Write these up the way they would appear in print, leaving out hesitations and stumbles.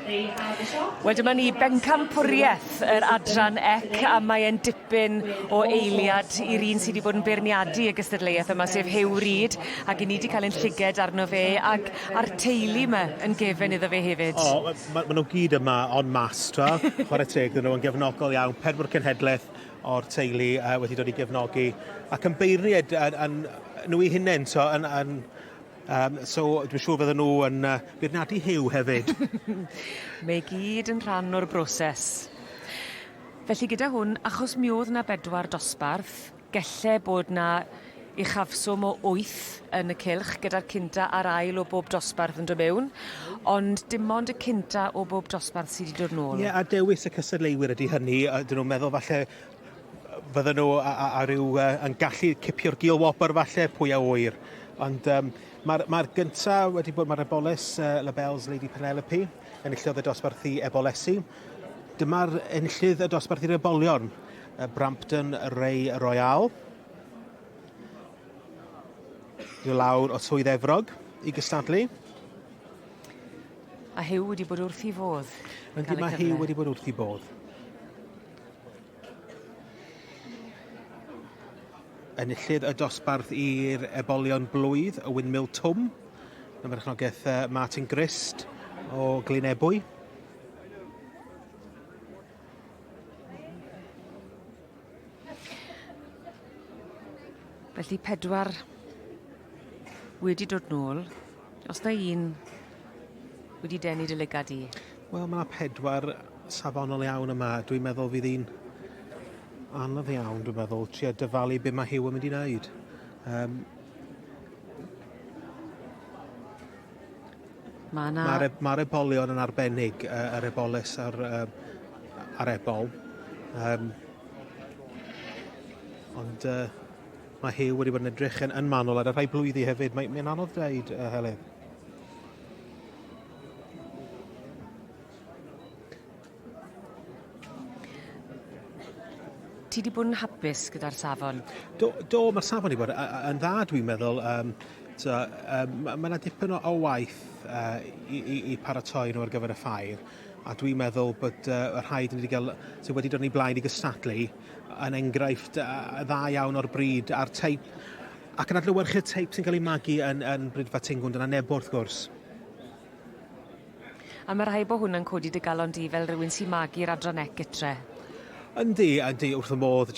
Wel dyma ni bencampwriaeth yr adran ec a mae e'n dipyn o eiliad i'r un sy 'di bod yn beirniadu y gystadleuaeth yma sef Huw Reid ac 'yn ni 'di cael ein llyged arno fe ag a'r teulu 'ma yn gefen iddo fe hefyd. O ma' ma' ma' nw gyd yma en masse t'mo'? Chware teg iddyn nhw yn gefnogol iawn, pedwar cenhedleth o'r teulu yy wedi dod i gefnogi ac yn beirniaid yn yn nhw 'u hunen t'o' yn yn Um, so dwi'n siŵr fydden nhw yn uh, beirniadu Huw hefyd. Mae gyd yn rhan o'r broses. Felly gyda hwn, achos mi o'dd 'na bedwar dosbarth, gelle bod 'na uchafswm o wyth yn y cylch gyda'r cynta a'r ail o bob dosbarth yn do' mewn ond dim ond y cynta o bob dosbarth sy 'di dod nôl. Ie a dewis y cystadleuwyr ydi hynny a 'dyn nw'n meddwl falle fydden nhw a, a, a ryw uh, yn gallu cipio'r gil wobr falle, pwy a ŵyr. Ond um, mae'r mae gynta wedi bod, mae'r eboles uh, Labels Lady Penelope, enillodd y dosbarth i ebolesi. Dyma'r enillydd y dosbarth i'r ebolion, uh, Brampton Ray Royale. I lawr o Swydd Efrog i gystadlu. A Huw wedi bod wrth i fodd. Yndi, mae Huw wedi bod wrth i bodd. Enillydd y dosbarth i'r ebolion blwydd, y Windmill Twm, yn berchnogaeth Martin Grist o Glynebwy. Felly pedwar wedi dod nôl. Os na un wedi denu dy lygad di? Wel, mae 'na pedwar safonol iawn yma. Dwi'n meddwl fydd hi'n anodd iawn, dwi'n meddwl, trio dyfalu be mae Huw yn mynd i wneud. Um, Mae 'na... Mae'r e- ma ebolion yn arbennig, uh, yr eboles a'r, uh, a'r ebol. Um, ond uh, mae Huw wedi bod yn edrych yn, yn manwl ar y rhai blwyddi hefyd. Mae'n mae anodd dweud, uh, Heledd. Ti 'di bod yn hapus gyda'r safon? Do, do mae'r safon wedi bod yn dda dwi'n meddwl. Um, so, um, mae yna dipyn o, o waith uh, i, i, i paratoi nhw ar gyfer y ffair a dwi'n meddwl bod uh, y rhaid ni wedi cael, sydd wedi dod ni blaen i gystadlu yn enghraifft uh, dda iawn o'r bryd a'r teip ac yn adlewyrchu'r teip sy'n cael ei magu yn, yn Brydfa Tingwnd yn Anebo wrth gwrs. A ma' rhai' bo' hwnna'n codi dy galon di fel rywun sy'n magu'r adran ec gytre. Yndi, yndi, wrth y modd,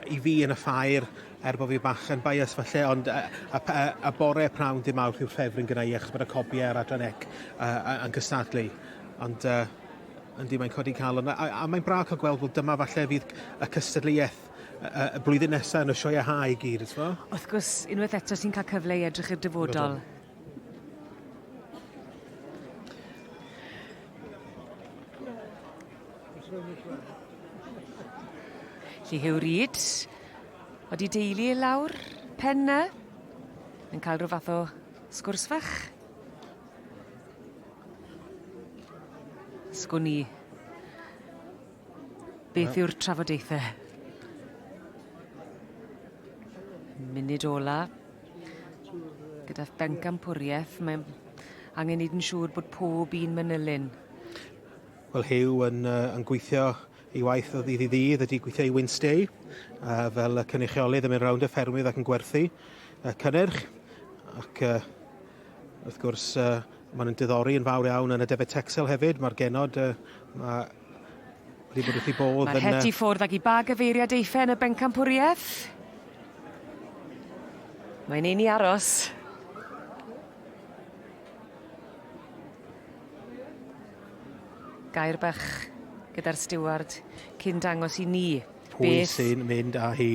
i fi yn y ffair, er bod fi bach yn bias falle, ond y, y, y, y bore pnawn dim mawrth yw'r ffefryn gyda i, achos bod y cobiau a'r adran ec uh, yn cystadlu. Ond uh, yndi, mae'n codi calon. A, a, a mae'n braf cael gweld, wel dyma falle fydd y cystadleuaeth y, y blwyddyn nesaf yn y sioe ha i gyd, ysfo? Wrth gwrs, unwaith eto ti'n cael cyfle i edrych i'r dyfodol. Lly Huw Reid, odi deulu i lawr pen 'na? Yn cael rhyw fath o sgwrs fach? Sgwn i. Beth yw'r trafodaethe? Munud ola. Gyda bencampwriaeth, mae angen neud yn siŵr bod pob un manylyn. Wel, Huw yn, uh, yn gweithio ei waith o ddydd i ddydd ydy gweithio i Wynnstay uh, fel y cynrychiolydd yn mynd rownd y ffermydd ac yn gwerthu uh, cynnyrch ac uh, wrth gwrs uh, maen nhw'n diddori yn fawr iawn yn y defaid Texel hefyd. Mae'r genod uh, mae wedi bod wrth ei bodd Mae'r het i ffwrdd ac i ba gyfeiriad eiff e yn y bencampwriaeth? Mae'n un i aros. Gair bach gyda'r stiward cyn dangos i ni Pwy beth... sy'n mynd â hi?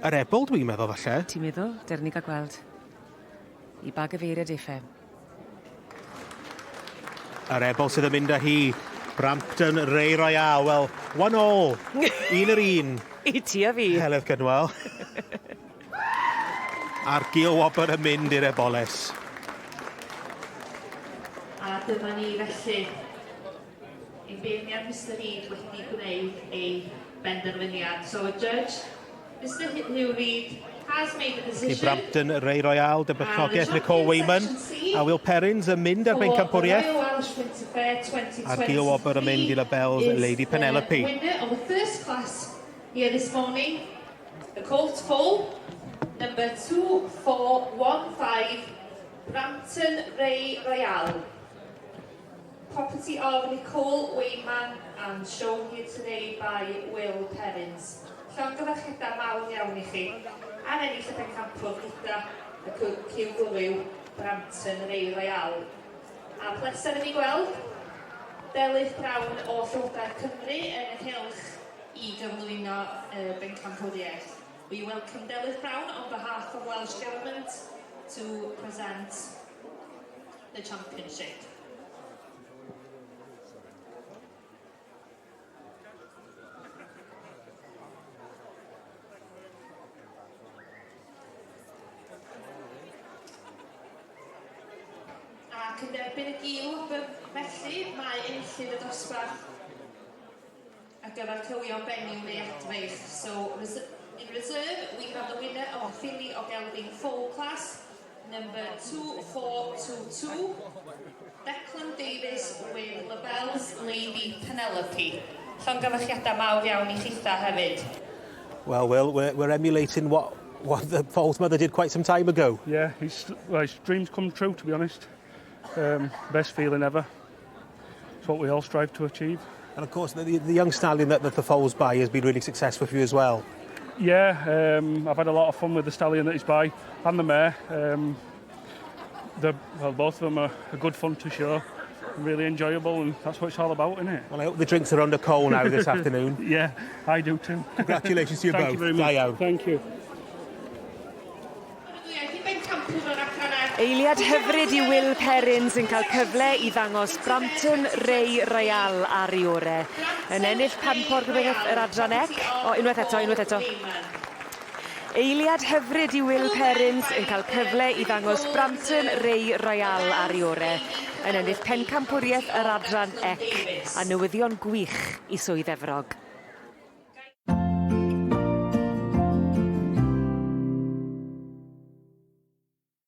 Yr ebol dwi'n meddwl falle. Ti'n meddwl? Dere ni ga'l gweld. I ba gyfeiriad eiff e? Yr ebol sydd yn mynd â hi. Brampton Ray Royale. Wel, one all. Un yr un. I ti a fi. Heledd Cynwal. A'r Gil Wobr yn mynd i'r eboles. A dyma ni felly. Ein beirniad Mister Reid wedi gwneud ei benderfyniad. So a judge, Mister Huw Reid, has made a decision. I Brampton Ray Royale, dy berchnogaeth Nicole Wayman a Will Perrins yn mynd ar bencampwriaeth. Welsh Winter Fair 2023 A'r gil wobr yn mynd i Labels is Lady Penelope. The winner of the first class here this morning, the Colt Foal, number 2415, Brampton Ray Royale. Property of Nicole Wayman and shown here today by Will Perrins. Llongyfarchiadau mawr iawn i chi ar ennill y pencampwr gyda y cyw gwryw Brampton Ray Royale. A pleser i ni gweld Delyth Brown o Llywodraeth Cymru yn y cylch i gyflwyno y bencampwriaeth. We welcome Delyth Brown on behalf of Welsh Government to present the championship. Ac yn derbyn y gil felly mae enillydd y dosbarth ar gyfer cywion benyw neu adfeirch. So in reserve we have the winner of Filly or Gelding Foal class, number 2422, Declan Davis with Labels Lady Penelope. Llongyfarchiadau mawr iawn i chitha hefyd. Well, Will, we're emulating what the foal's mother did quite some time ago. Yeah, well, his dreams come true, to be honest. Best feeling ever. It's what we all strive to achieve. And of course, the young stallion that the foal's by has been really successful for you as well. Yeah, I've had a lot of fun with the stallion that he's by and the mare. Well, both of them are good fun to show, really enjoyable, and that's what it's all about, isn't it? Well, I hope the drinks are on Nicole now this afternoon. Yeah, I do too. Congratulations to you Thank both. you very Da much. iawn. Thank you. Eiliad hyfryd i Will Perrins yn cael cyfle i ddangos Brampton Ray Royale ar ei ore. Yn ennill pencampwriaeth yr adran C. O, unwaith eto, unwaith eto. Eiliad hyfryd i Will Perrins yn cael cyfle i ddangos Brampton Ray Royale ar ei ore. Yn ennill pencampwriaeth yr adran C a newyddion gwych i Swydd Efrog.